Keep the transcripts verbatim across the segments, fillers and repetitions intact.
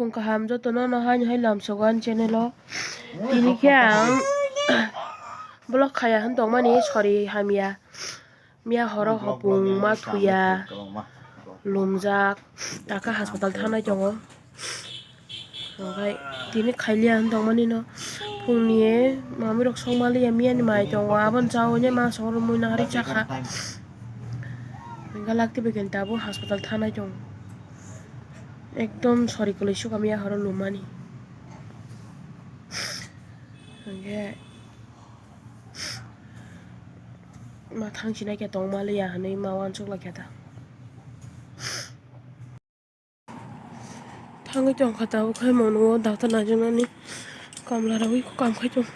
Tong kaham jotono no haino hai lamsogo ani channel o. Tini khe ang vlog khaya hwn tongmani sori hamya. Miya horo hopung ma thuya, lumjak, taka hospital thanai tongo. Okai tini khailiya hwn tongmani no phungni mamwi rok songmaliya miyani mai tongo, aboni chawi nai ma songro mui nahari chakha. Hwnkhe lakti bai khe tabuk hospital thanai tongo. Ekdom sori kwlwi sukha miya horo lumani. Hwnkhe ma thang sinai khe tongmaliya hwnwi ma uansuk lai khe ta. Thangwi tongkha tabuk khai mano o doctor naijaknani kamla rogwi kam khai tong.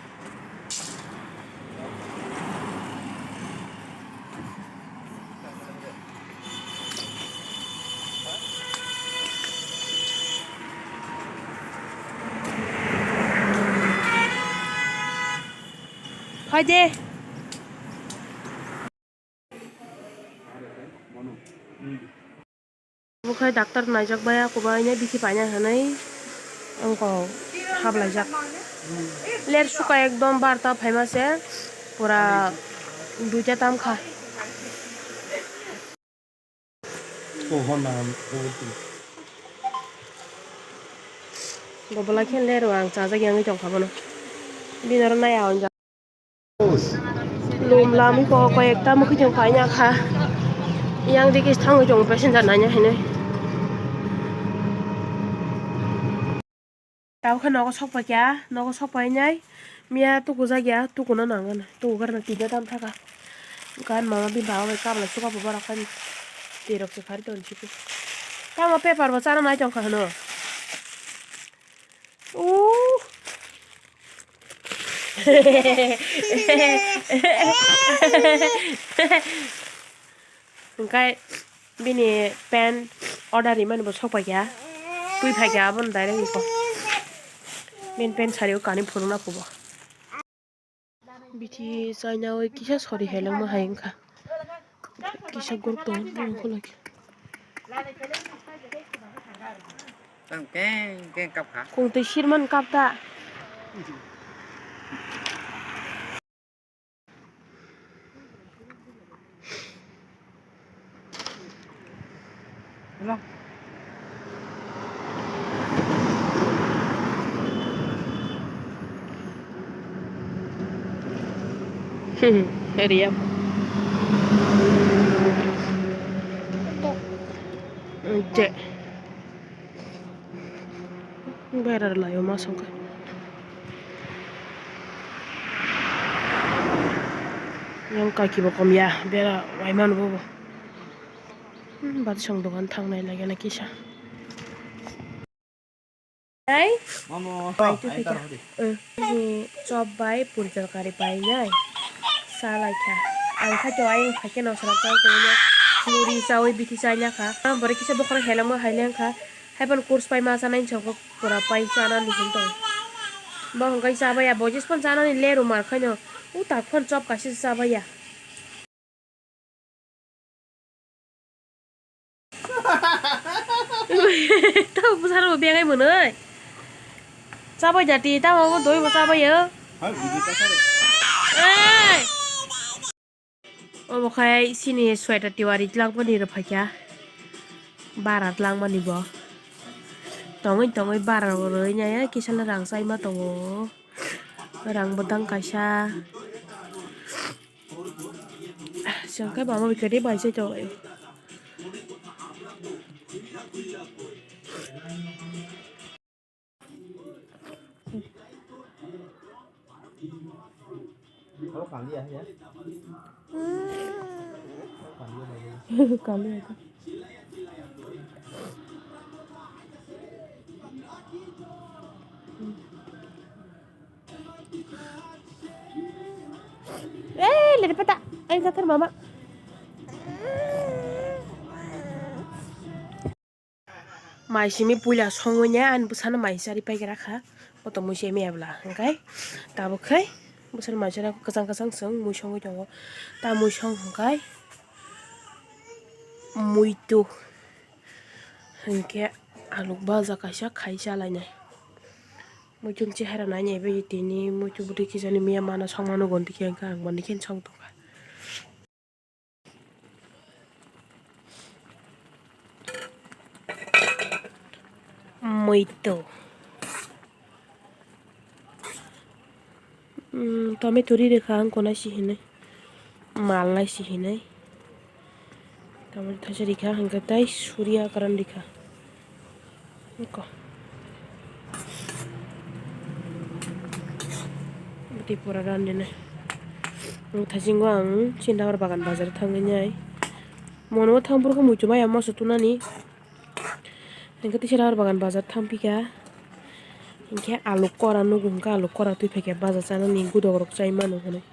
Phaide. Omo khe doctor naijak baya, kubai nai bithi paina hinwi wngkha haplaijak. Ler suka ekdom barta phaima se pura duita tam kha. Bo belai khe ler o ang chajak yangwi tongkha bono. Bini oro nai a. Lum lamwi kok koi ekta mokhe tong paina kha. Yang digi thangwi tongo passenger naina hinwi. Tabukhe nogo sok paikha, nogo sok painai miya tukujak ya, tukuna nangani, tukukarna tida tam thaka. Gan mama bini baba bai kabla suka bo borok hani twi rok se khari ton siko. Tamo paper bo chana nai tongkha hwno. Uh. Hwnkhe bini pant order rimani bo sok paikha, twi phaikha aboni direct iko. Bini pant sari o kanwi phunukna phubo. Bithi chaina oi kisa sori helengma hai wngkha. Kisa guruk tongo, nang ukulok. Tang keng keng kap kha. Kung twi sirman kap ta. Riya. Oke. Bera laio ma songkha. Yang kaki bo komya, bera waimano bobo. Hmm, bat song dogan thangnai lagena kisa. Hai. Mamo, pai tu ai pika. Tar hodi. Eh, ni chop bai puri torkari pai nai. Salai kha. Ang kha to ayang kha ke no sara chang ko ne. Muri chawi bithi chai la kha. Ang bore kisa bokhora helama hai leng kha. Hai pan course pai ma chanai chok pura pai chana ni hin to. Bo hongkai chabaya bo jis pan chana ni leru mar khaino. U tak pan chop kaisa chabaya. Tamo bwsarok begai mwnwi. Chabai jati, tamo bo doi bo chabai o. Ei! Omo khai sini sweater tiwari tlangmani rw phaikha. Bara tlangmani bo. Tongwi tongwi bara rw nai kisa le rang chaima tongo. Rang bwtang kaisa. Sengkhe mama bai kwrwi bai se tongo. Kaliya. Eh, lere pata. Ai, gatar mama. Mai simi puila songwi ne ani bwsano mai chari paigra kha. Koto mui se mebla hwnkhe tabuk khai bwsano mai chari kwchang kwchang chwng mui songwi tongo. Ta mui song hwnkhe muitu. Hinkhe Aluk baja kaisa khai chalainai. Muitum chehara nainai bai tini muitum bwtwi kijani miya mana songmano gonti khe ang boni khe song tongkha. Muitu. Mm, tomato ri rikha ang konai si hinui. Malnai si hinui. Tomato thaisa rikha hwnkhe tei suriya karan rikha. Eko. Bwtwi pura randinai. Ang thasingo ang Chindabar bagan bazar thangwi nai. Mono thang phuru khe muitu maya moso tunani. Hingke tisa rabar bagan bazar thang pika. Hingke alu kora nugo hingke alu kora twi phaikhe baja chanani gudok rok chai mano hinui.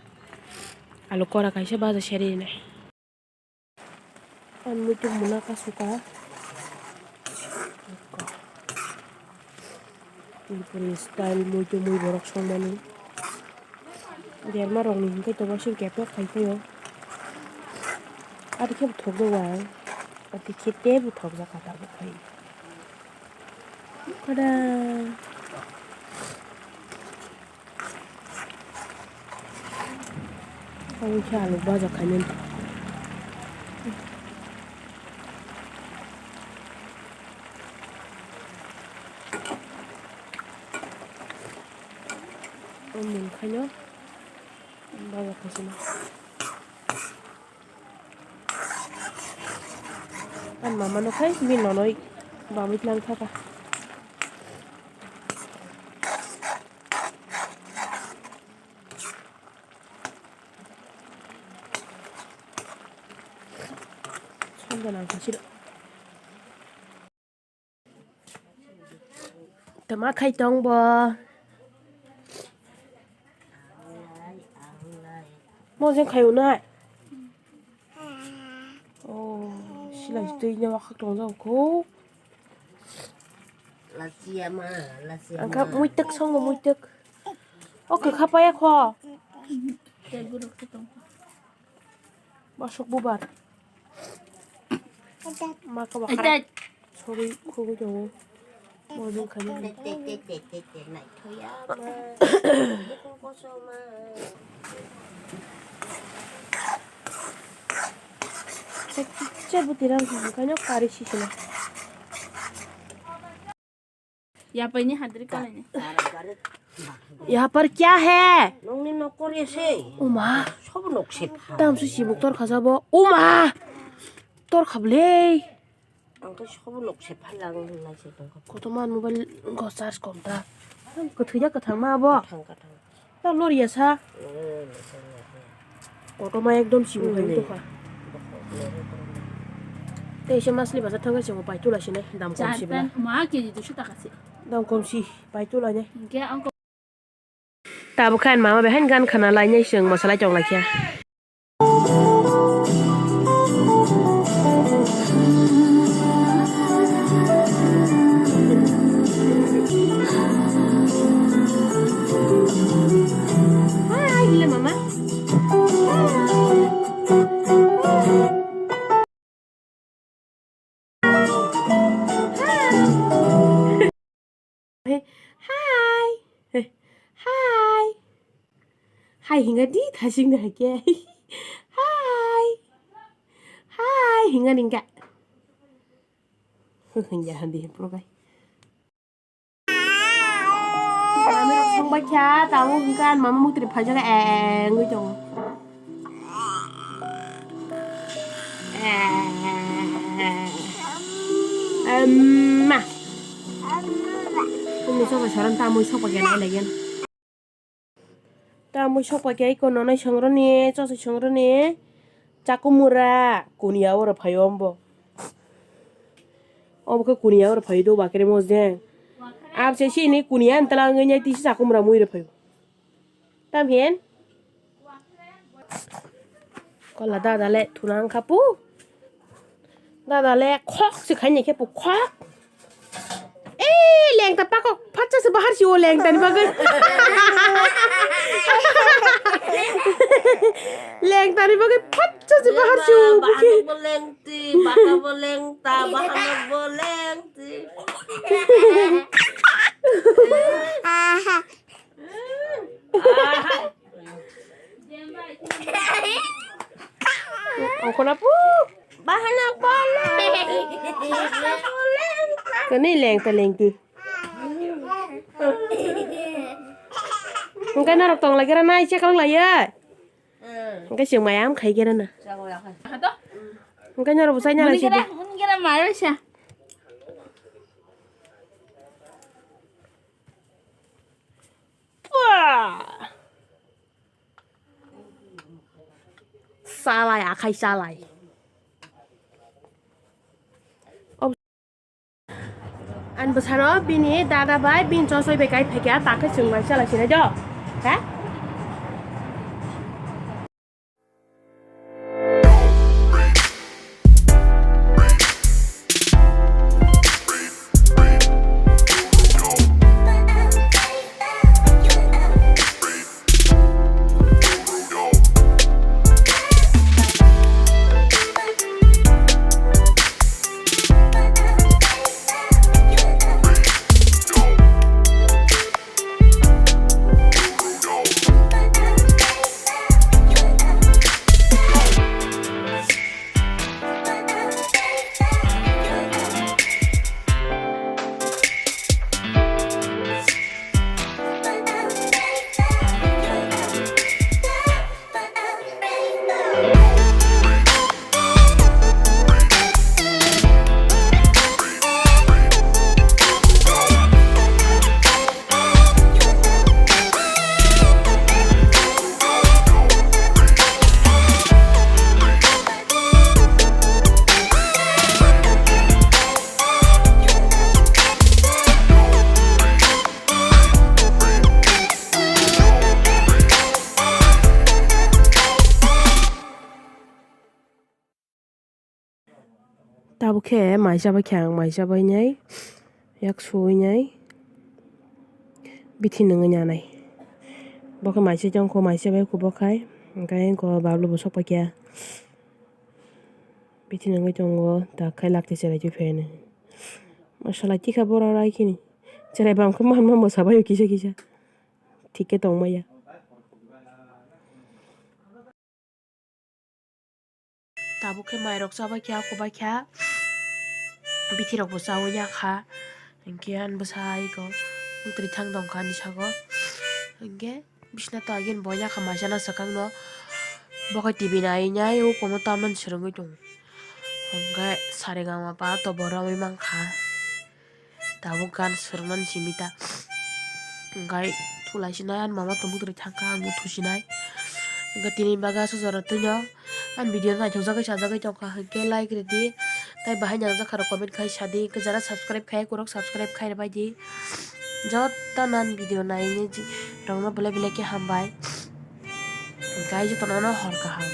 Alu kora kaisa baja seri rinai. Ang muitu muna kasuka. Tripuri style muitu mui borok songmani. Derma rokni hingke tongo sini kepek khai phaio. Adi khe bo thokjak ang. Adi khe tei bo thokjak kha tabuk khai. Kada. Ang khe alu baja khainani. Ang mung khaino baja khaisino. Ang mama no khai bini nonoi bamwi tlang thaka. Sanda nang khaisino. Tama khai tong bo. Mo jeng khai unai. Oh, silai twi nya wakhak tong jang kho. Lasia ma, lasia. Angka ma. Muitek songo muitek. O kha paya kho. Tei buruk se tong. Bosok bubar. Ma khe bakra. Sorry, khugui tongo. Mojong khainai. Te, te, te, te, te, te, naithoya ma. Bukung koso ma. Che buti rang khaino kari sisina. Yapai ni hadri kalai ni. यहाँ पर क्या है? Nongni nok kori se. Uma. Sob nok se pha. Tam su sibuk tor khaja bo. Uma. Tor khablei. Ang khe sob nok se pha lang nai se tong kha. Koto man mobile go charge kom ta. Kwthwi da kwthang ma bo. Thang ka thang. Ta loriya sa. Koto ma ekdom sibu khai tokha. Tei se masli bazar thangwi chwngo paitula sinai dam kom si bwla. Ma keji duiso taka se. Dam kom si paitula ne. Hingke ang ko. Tabuk khe ani mama bai haino gan khana lainai chwng mosalai tong lai khe. Hi, hello, mama. Hi. Hi. Hi. Hi hinga di thasing da ke. Hi. Hi hinga ningka. Hinga handi pro kai. Mami rok song bai kha, tamo hingka mama mutri phaijak e, e, e, wngwi tongo. Emma. Kumi sobai soron tamwi sokba gena elegan. Tamwi sokba khe iko nonai songroni, chosoi songroni. Chakumura kuniya oro phaio ombo. Obo khe kuniya oro phaio do bakre mojeng. Abse sini kuniya antala wngwi nai tisi chakumura mui ro phaio. Tam hin? Kola dada le thuna wngkha pu. Dada le khok se khaini khe pu khok. Eh, lengta pakok phatsa se bahar si o lengta ni bagwi. Lengtani bagwi phatsa se bahar chu bukhe. Bahano bo lengti, bahano bo lengta, bahano bo lengti. Ongkona pu. Bahano bo lengti, bahano bo lengta. Kani lengta lengti. Hingke norok tong lai gira nai chekang lai ya. Hingke chwng maya am khai gira na. Hingke norok bwsai nang lai sidi. Salai akhai salai. Ani bwsano bini dada bai bini chosoi bai kai phaikha, takhe chwng bai chala sinai do. Ha? Tabuk khe mai chabai khe ang, mai chabai nai, yak suwi nai, bithi nungwi nanai. Bo khe mai se jongkho, mai chabai khe bo khai, hwnkhe eko bablu bo sok paikha. Bithi nungwi tongo, tak khai lakti cherai twi phainai. Masala tikha borok rai khini. Cherai bam khe man ma mwsa baio kisa kisa. Thik khe tong maya. Tabuk khe mairok chabai kha, kubai kha. Bithirokbo chaui ya kha. Hinkhe ani bwsai ko mwtwrwi thang tong kha ani sago. Hinkhe bisna to agini bo ya kha, maisana swkang no. Bo khe T V nai nai o kono tamni swrwngwi tongo. Hinkhe saregama pa to bo romwi mankha. Tabuk gan swrwngmani simi ta. Hinkhe thulai sinai ani mama tongmung tongwi thangkha, ang bo thusinai. Hinkhe tini bagwi aswk jora twino ani video naithokjagwi sajagwi tongkha, hinkhe like rwdi. Tai bahai nangjakha rok comment khai sadi. Hinkhe jara subscribe khai, borok subscribe khai rwbaidi. Jotono ani video naini rokno belai belai khe hambai. Hinkhe jotono hor kaham.